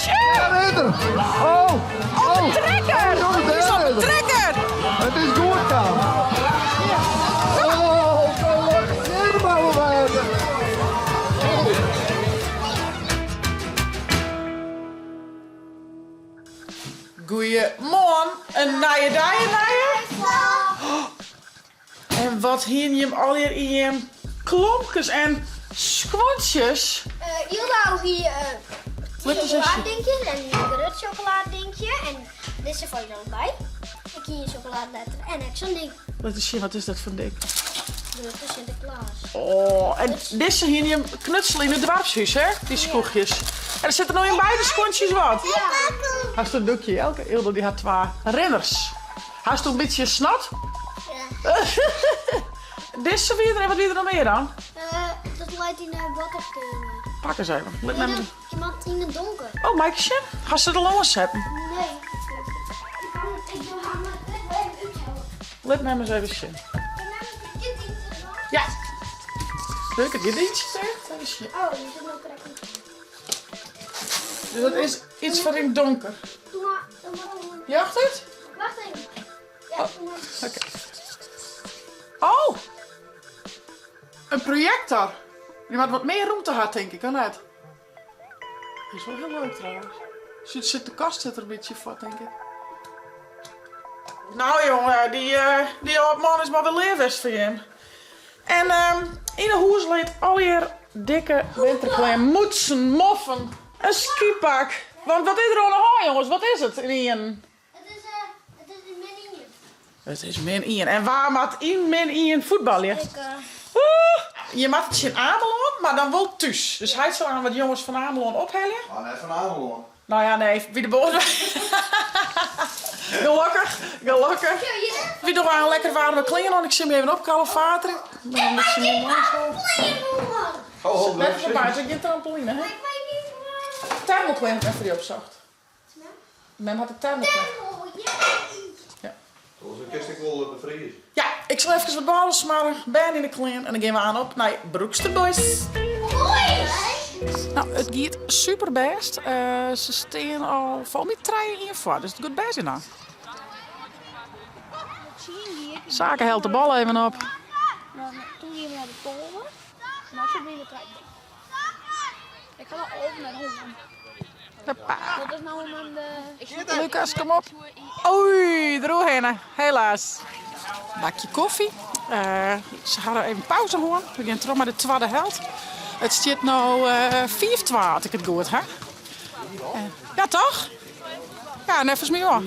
Daar is er! Oh! Op de trekker! Oh, Is op de trekker! Het is goed kaam. Oh, gelukkig helemaal water. Goeiemoarn, in nije dei, in nije. En wat hiene jim allegear yn jim klompkes en skuontsjes? Jildau hie Lit ris even sjen. chocoladedinkjes en in grut chocoladedinkje en dizze fan je dan by. Ik hie in chocoladeletter en ek sa'n ding. Lit ris sjen, wat is dat foar ding? Grutte Sinteklaas. Oh, en dizze hiene jim knutsele yn it doarpshús, hè? Dy skoechjes. En der sit der no yn beide skuontsjes wat? Ja. Hast in doekje, Jelke? Ildo dy hat twa rinners. Hast in bytsje snot? Ja. Dizze wie der en wat wie der noch mear dan? Dat leit yn de botterkeamer. Pak ris even. Lit my Nee, dat moat yn it donker. Oh, mei ik sjen? Hast se der al oansetten? Nee. Ik doe har mar net even úthelle. Lit my ris even sjen. Ja. Leuk, it gerdyntsje ticht. Even sjen. Oh, dy sit no krekt yn. Dus dat is iets foar yn it donker. Doe mar, doe mar, doe mar. Ljocht it? Wacht even. Ja, doe mar. Oké. Oh! In projektor. Dy moat wat mear rûmte ha, tink ik, of net? Is wol hiel leuk trouwens. Zit, zit de kast sit der in bytsje foar, tink ik. Nou jonge, dy, uh, dy âld man is mar wer leaf west foar jim. En um, yn 'e hûs leit allegear dikke winterklean, mûtsen, moffen, in skipak. Want wat is der oan de hân, jonges? Wat is it ynienen? It is, uh, it is min ien. It is min ien. En wa moat yn min ien fuotbalje? Ik, uh... Oeh, je moatte tsjin Amelân, mar dan wol thús. Dus hy sil aan wat jonges fan Amelân ophelje. Oh, net fan Amelân. Nou ja, nee, by de boat. Gelokkich, gelokkich. Wy dogge aan lekker waarme klean oan. Ik sil my even opkalefaterje. Dan een bytsje myn man zo. Ho, ho, Net foarby, it is gjin trampoline, hè? Thermoklean ha ik net foar dy opsocht. Mem hat de thermoklean. Ja. Dus dan kinst ek wol befrieze. Ja, ik sil efkes wat bôle smarre, bern yn de klean en dan gean we aan op nei Broekster Boys. Nou, it giet super bêst. Se stean al folgens my 3-1 foar, dus it giet bêst yn. Sake helt de bal even op. Toen gingen we naar de tolve. Maar ze binnen Ik ga al over naar hond. Hoppa. Dat is nou om aan de... Lucas, kom op. Oei, deroerhinne. Helaas. Bakje koffie. Uh, se hawwe even pauze hân. We gean troch mei de twadde helt. It stiet no uh, 5-2, as ik it goed ha. Uh, ja, toch? Ja, neffens my wol.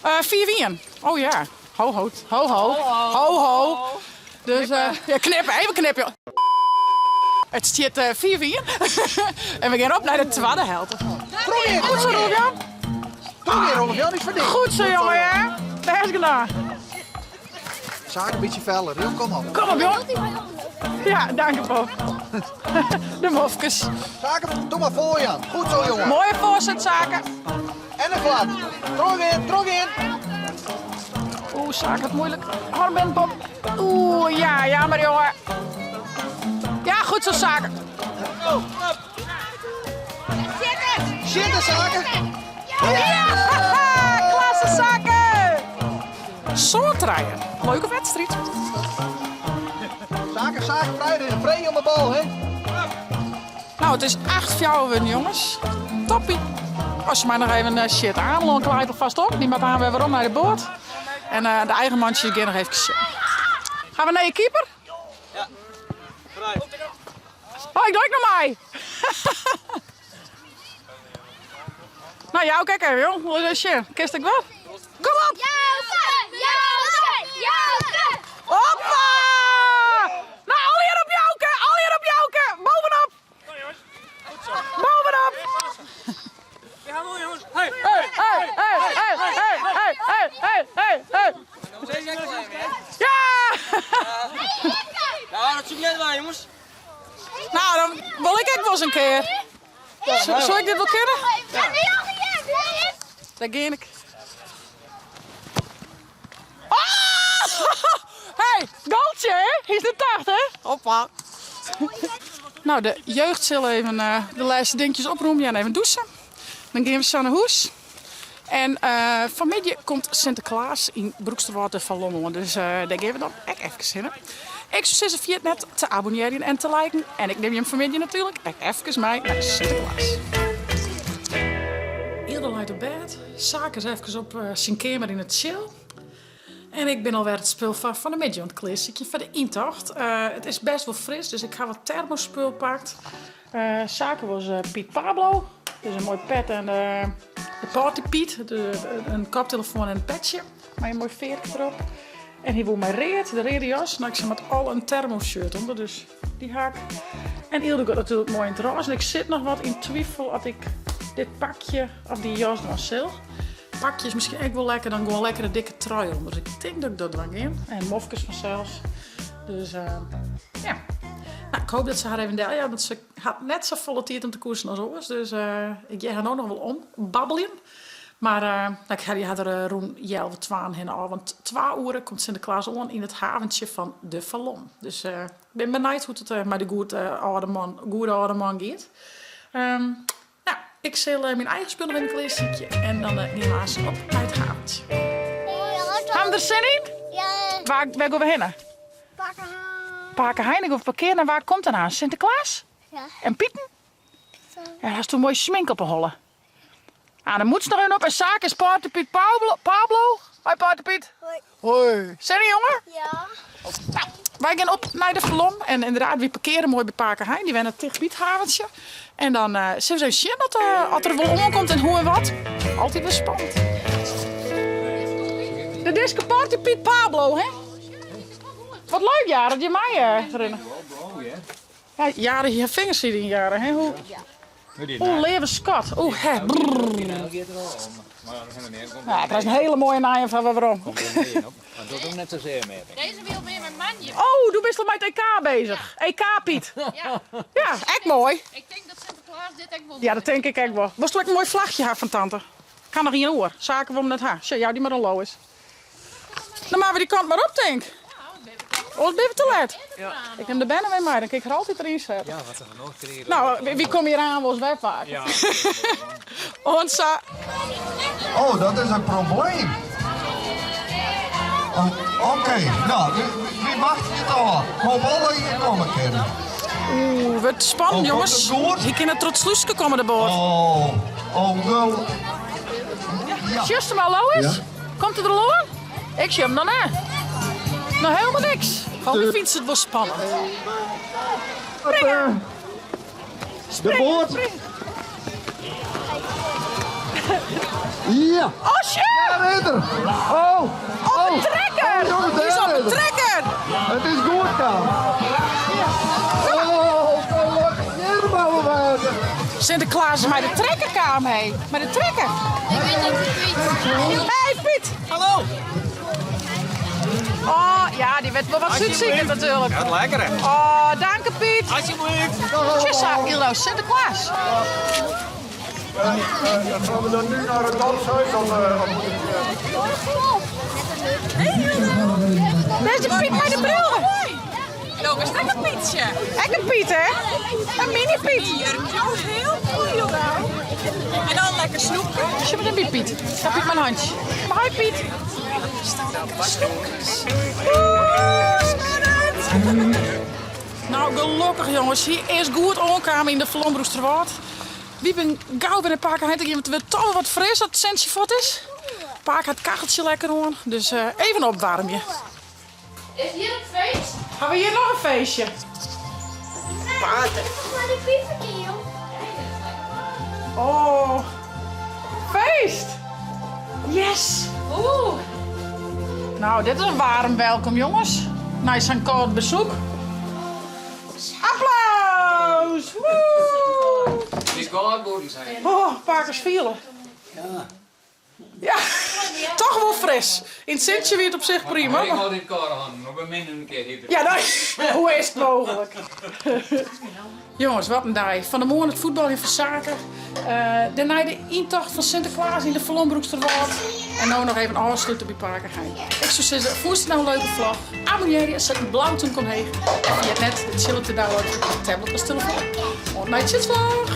Uh, 4-1. Oh ja. Ho, ho. Ho, ho. Ho, ho. Dus uh, ja, knippen. Even knippen. It stiet 4-4. En we gean op nei de twadde helte. Probeer. Goed zo, Rolf-Jan. Probeer, Rolf-Jan, is voor Goed zo, jongen, hè? Best gedaan. Zaak een beetje feller, jong, kom op. Kom op, jong. Ja, dank je, Bob. De mofkes. Zaken, doe maar voor, Jan. Goed zo, jongen. Mooie voorzet, Zaken. En een klap. Trok in, trok in. Oeh, Zaken het moeilijk. Armin, Bob. Oeh, ja, jammer, jongen. Ja, goed zo, Zaken. Zitten, Zaken. Ja, klasse, Zaken. Soort rijden. Leuke wedstrijd. Zaken, zaken, vrij, vrij om de bal, hè. Nou, het is 8-4 wurden, jongens. Toppie. Als je maar nog even eh, shit Amelân klaait alvast op. Die moet aan weer werom nei de boat. En eh, de eigen mantsje gean noch even Gaan we naar je keeper? Ja. Oh, ik doe ik nog mei. nou, jou kijk even, jong. Hoe is het? Kist ik wat? Kom op! Jouke! Jouke! Jouke! Hoppa! Nou, allegear op Jouke! Allegear op Jouke! Bovenop! Bovenop! Hey! Hey, hey, hey, hey, hey, hey, hey, hey, hey, hey. Ja! Ja, dat zoek net waar, jongens. Nou, dan wil ik ek wol ris in kear. Soe ik dit wol kinne? Dêr gean ik. Oh! Hey, goaltsje, hè? Hy is net tacht, hè? Hoppa. Nou, de jeugd sil even eh, de lêste dinkjes opromje en even dûse. Dan gean we sa nei hûs. En fanmiddei komt Sinteklaas yn Broeksterwâld de Falom oan, dus dêr gean we dan ek efkes hinne. Ik soe sizze ferjit net te abonnearjen en te liken. En ik nim jim fanmiddei natuerlik ek efkes mei nei Sinteklaas. Yldo leit op bêd, Sake is efkes op syn keamer yn it tsjil. En ik bin alwer it spul foar fan 'e middei oan it klearsykjen foar de yntocht. It is bêst wol fris, dus ik ha wat termospul pakt. Sake was Piet Pablo, dus in moai pet en de Party Piet, in koptelefoan en in petsje mei in moai fearke derop. En hy woe mei read, de reade jas. No, ik sei, moat al in thermoshirt ûnder, dus dy ha ik. En Yldo giet natuerlik moai yn it rôze. En ik sit noch wat yn twifel oft ik dit pakje of dy jas dwaan sil. Pakje is miskien ek wol lekker, dan gewoan lekker in dikke trui ûnder. Dus ik tink dat ik dat dwaan gean. En mofkes fansels. Dus ja. Nou, ik hoop dat se har even deljout, want se hat net safolle tiid om te koesen as oars. Dus ik hear har no noch wol ombabbeljen. Mar ik helje har der rûn healwei twaen hinne ôf, want twa oere komt Sinteklaas oan yn it haventsje fan De Falom. Dus ik bin benijd hoe't it mei de goed âlde man, goede âlde man giet. Nou, ik sil myn eigen spul noch even klearsykje en dan gean we aanst op nei it haventsje. Ha jim der sin yn? Ja. Waar, wêr gean we hinne? Pake Hein. Pake Hein, ik parkearje en waar komt dan aan? Sinteklaas? Ja. En Pieten? En hast toen moai smink op 'e holle. Ah, dan moetst noch even op en Sake is Pate Piet Pablo. Pablo? Hoi Pate Piet. Hoi. Hoi. Sin yn, jonge? Ja. Nou, wy gean op nei de Falom en ynderdaad, wy parkeare moai by Pake Hein. Dy wennet ticht by it haventsje. En dan uh, sille we even sjen oft, uh, oft er wol oankomt en hoe en wat. Altyd wer spannend. De disco party Piet Pablo, hè? Wat leuk, Jaren, dat je mei uh, rinne. Ja, Jaren, je vingers zitten in Jaren, hè? Hoe, Oeh, leave skat. Oeh, hè. Ja, ik krijg een hele mooie nije fan werom. Deze wil weer mijn mandje. Oh, doe bist al met EK bezig. EK Piet. Ja. Ja, echt mooi. Ik denk dat Sinterklaas dit ook wel Ja, dat denk ik ook wel. Was het ook een mooi vlagje haar van tante? Kan nog in je oor. Zaken we om net haar. Zie jou die maar een low is. Dan maken we die kant maar op, denk ik. Oh, ben je te laat? Ja. Ik neem de banner weer mee, dan kan ik er altijd erin zetten. Ja, wat er nog krijgen. Nou, wie komt hier aan, was wij vaak. Ja. Onsa. Oh, dat is een probleem. Oh, Oké, nou, wie wacht je toch? Kom alle hier komen kunnen. Oeh, wat spannend, Oh, jongens. komt het goed? Hier kan het trots Sloeske komen de boord. Oh, oh, wel. Ja. Just hem al, Lois? Ja. Komt het er al aan? Ik zie hem dan hè. Nou, helemaal niks. Oh, ik vind het wel spannend. Springen! De boord. Springen. Ja. Oh, shit! Daar is er. Oh. Op de trekker! Oh, jongens, Die is daar op de is er. trekker! Het is goed, Kaam. Oh, gelukkig. Hier mogen we. Sinterklaas is met de trekker kwam, hé. Met de trekker. Ik weet niet Piet. Hey Piet! Hallo! Oh, ja, die werd wel wat zoetzieken natuurlijk. Ja, lekker hè. Oh, dank je Piet. Alsjeblieft! Tjissa, Ilo, Sinterklaas. Gaan we dan nu naar het danshuis of, of moet ik... Daar is de Piet met de bril. Loop, is dat een Pietje? Echt een Piet, hè? Een mini Piet. Heel goed, En dan lekker snoepen. Zullen we dan bij Piet? Daar Piet mijn handje. Maar hoi Piet. Oeh, spannend. Nou, gelukkig jongens. Hier is goed oankaam yn de Falom Broeksterwâld. Wy binne gau by de pake Hein te gean, want it wurdt toch wol wat fris as it sintsje fuort is. Pake hat it kacheltsje lekker oan, dus even opwaarmje. Is hier een feest? Ha we hjir noch in feestje? Pate. Maar de piepertje, joh. Oh, feest! Yes! Oeh. Nou, dit is in waarm welkom, jongens. Nei sa'n kâld besoek. Applaus! Woe! Het is kâld zijn. Oh, pakers fielen. Ja. Ja, toch wol fris. Yn it sintsje wie it op sich prima. Ik maar- had dit kâlde handen, maar bij minder een keer hitte. Ja, nou, hoe is it mooglik? Jongens, wat in dei. Fan 'e moarn it fuotbaljen foar Sake. Dêrnei de yntocht fan Sinteklaas yn de Falom Broeksterwâld. En no noch even ôfslute by Pake Hein. Ik soe sizze, fûnst it no in leuke vlog? Abonnearje en set in blau túmke omheech. En ferjit net de tsjille te downloaden op de tablet as telefoan. Oant nei tsjitsvlog!